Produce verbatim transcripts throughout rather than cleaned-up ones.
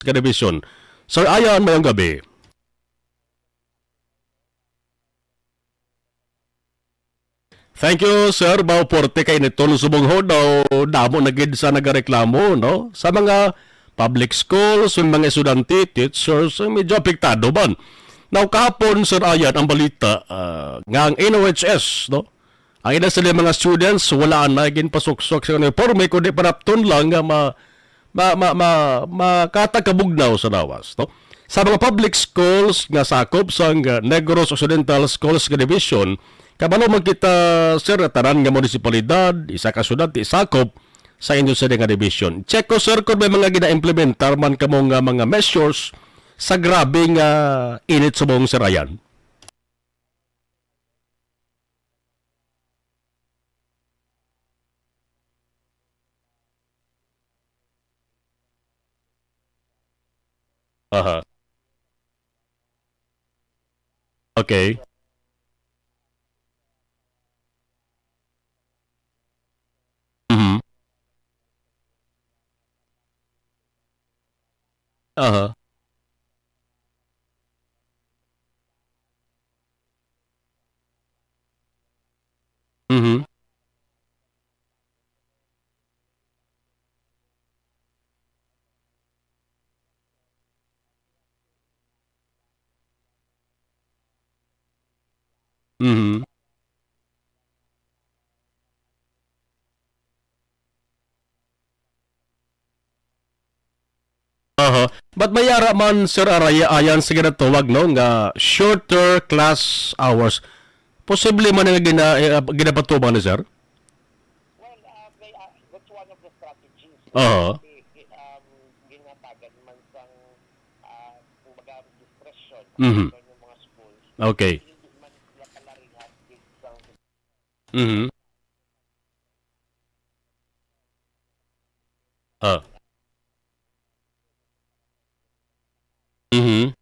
ka division. Sir Ayan, mayong gabi. Thank you, sir. Mao, forte kay niton subong ho daw damo na gid sa nagareklamo, no? Sa mga public schools, yung mga estudyante, teachers, eh, medyo apektado man. Now, kahapon, Sir Ayan, ang balita, ah, nga ang N O H S, no? Ang ina sila mga students, wala na ginpasuksok sa uniforme, kundi panapton lang nga ma-, ma-, ma-, ma-, makatag kabugnaw sa lawas, no? Sa mga public schools nga sakop sang, uh, Negros Occidental Schools nga Division, kabalo man kita, sir, nga tanan nga munisipalidad, isa ka syudad, ti sakop sa inyo sini nga division. Check ko, sir, kung may mga gina-implementar man kamo nga mga measures sa grabe nga init subong, Sir Ayan. Aha. Okay. Mhm. Aha. Mhm. Mhm. Aha. But may ara man, Sir, Araya, Ayan, sa ginatawag, no, nga shorter class hours. Posible man nga gina-, eh, ginapatuman ni, sir? Well, uh, may, uh, that's one of the strategies. Aha. Kasi, um, ginatagan man sang, uh, kumbaga, discretion Mhm. Sa mga schools. Okay. Hindi man sila kalarihan sa Mhm. Ah. Mhm.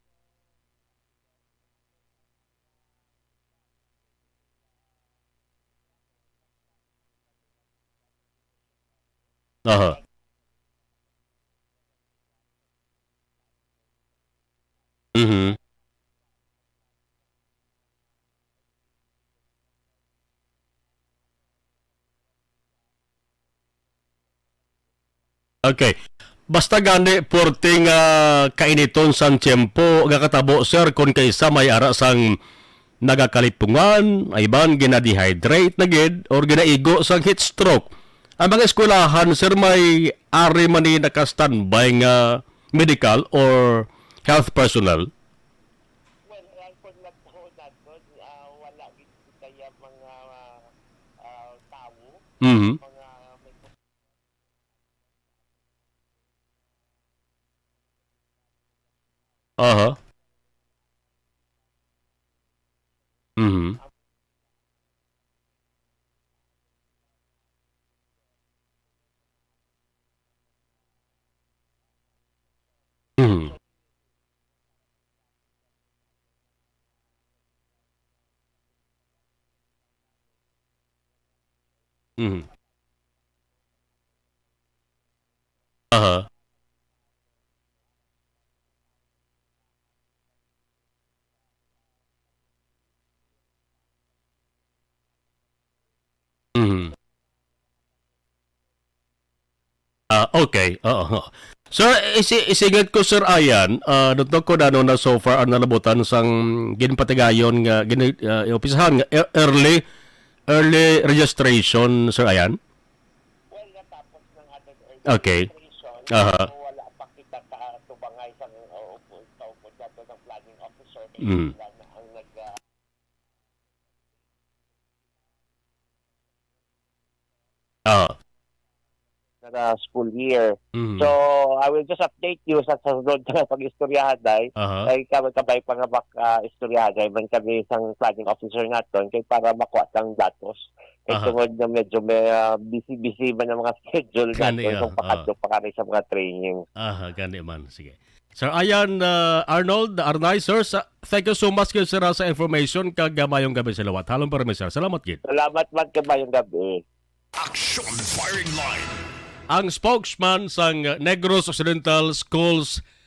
Aha. Mhm. Okay. Basta gani, forte nga kainiton sang tiyempo nga katabo, sir, kon kaisa may ara sang nagakalipungan, ay ban gina-dehydrate na gid, or ginaigo sang heat stroke. Ang mga eskwelahan, sir, may ari man ni naka-standby nga medical or health personnel? Well, ang paglatho naton, ah, wala gid kaya mga, ah, tawo, Mhm. Mga may Aha. Mhm. Mhm. Mhm. Aha. Mhm. Ah, okay. Oo, oo. Sir, isi-, isingit ko, Sir Ayan, ah, dito ko na, ano, na so far ang nalabutan sang ginpatigayon nga gini-, ah, opisahan nga e-, early, early registration, Sir Ayan? Well, natapos na nga ang Okay. Registration, Aha. So wala pa kita katubangay sa, uh, kaupod nato ng planning officer. Mm. Sila na ang nag, uh, Ah. Sa school year. Mhm. So, I will just update you sa sunod nga pag-istoryahan, day. Aha. Ay, kabay-kabay pa nga mak-, ah, istoryahan, day, man kami isang planning officer naton, kay para makuha tang datos. Kay Aha. tungod nga medyo may, ah, busy-busy man ang mga schedule Gani, naton, so ah, pakadto ah. pa kami sa mga training. Aha, gani man. Sige. Sir Ayan, uh, Arnold Arnay, sir, sa, thank you so much kayo, sir, sa information, kag, uh, mayong gabi sa liwat. Halong permi, sir. Salamat gid. Salamat man, kag mayong gabi. Action Firing Line. Ang spokesman sang Negros Occidental Schools